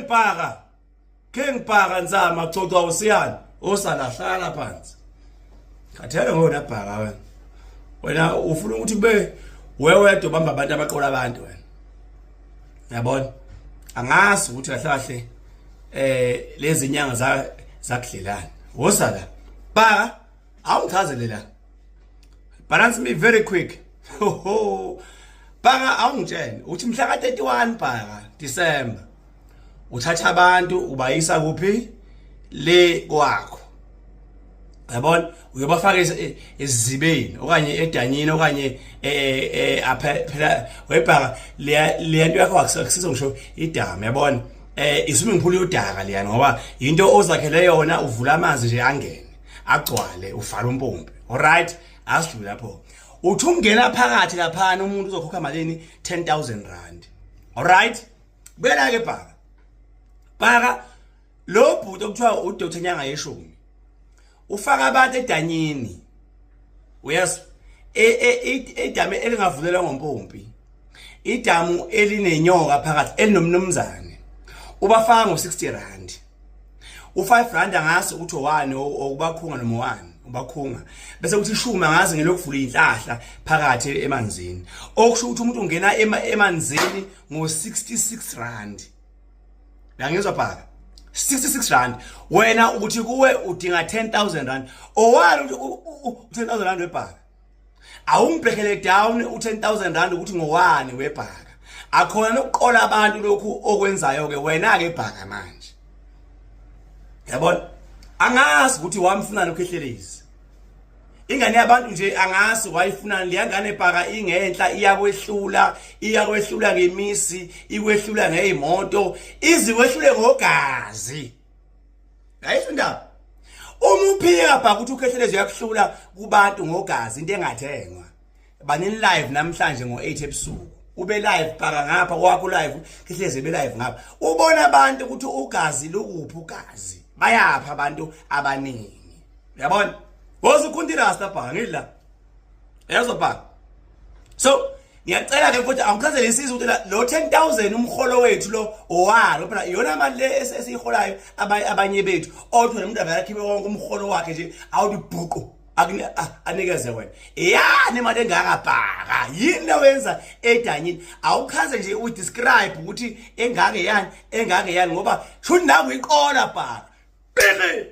King Bhaka, King Bhaka Nzama coca usiyana osala hlala phansi. Khathele ngona Bhaka wena. Wena ufuna ukuthi kube wewedwa ubamba abantu abaqola abantu wena. Yabona? Angazi ukuthi kahle kahle lezi nyanga za zakudlelana. Woza la. Bhaka awungichazele la. Balance me very quick. Ho ho. Bhaka awungitshele uthi mhla ka 31 Bhaka December uthatha abantu ubayisa kuphi le kwakho yabona uyobafaka esizibeni okanye edanyini okanye phela webhaka le nto yakho akusizo ngisho idamu yabona iswimming pool yodaka leyana ngoba into ozakhele yona uvula amanzi nje angene agcwale uvala umpompi. Alright, asidlule lapho. Uthi ungena phakathi laphana umuntu uzokhokha malini? 10,000 rand. Alright, buyela ke Bhaka. Bhaka, lo bhuti okuthiwa uDr Nyanga yeshumi ufaka abantu edanyini, uyezwa, edamu elingavulelwa ngompompi, idamu elinenyoka phakathi elinomnumzane, ubafaka ngo-60 rand. U-5 rand angazi ukuthi owani okubakhunga noma owani ubakhunga, bese kuthi ishumi angazi ngelokuvula inhlahla phakathi emanzini, okusho ukuthi umuntu ungena emanzini ngo-66 rand. Uyangizwa Bhaka? 66 rand. Wena ukuthi kuwe udinga 10,000 rand. Owani u-10,000 rand webhaka? Awungibhekele down u-10,000 rand ukuthi ngowani webhaka. Akhona nokuqola abantu lokhu okwenzayo ke wena ke Bhaka manje. Yabona? Angazi ukuthi wamfuna lokho ehlelezi. Ingane yabantu nje angazi wayifunani leya ngane Bhaka, ingenhla iyakwehlula, iyakwehlula ngemisi, ikwehlula ngeyimoto, izikwehlule ngogazi. Ayisho indaba. Uma uphika Bhaka ukuthi uKhehlelezi uyakuhlula kubantu ngogazi, into engathengwa. Banini live namhlanje ngo8 ebusuku. Ube live Bhaka ngapha kwakho live, Khehlelezi be live ngapha. Ubona abantu ukuthi ugazi lukuphi ugazi. Bayapha abantu abaningi. Uyabona? Woza ukhunti rasta Bhaka ngila. Yezwa Bhaka. So ngiyacela ke futhi awuchazele isizwe ukuthi lo 10,000 umholo wethu lo owalo phela iyona mali le esiyiholayo abanye bethu, othi wena umuntu avela akhiphe wonke umholo wakhe nje awuthi bhuqu anikeze wena yani imali engaka Bhaka. Yini le wenza edanyini? Awuchaze nje, udescribe ukuthi engake yani, engake yani, ngoba shuthi naku iqola Bhaka. Bheke.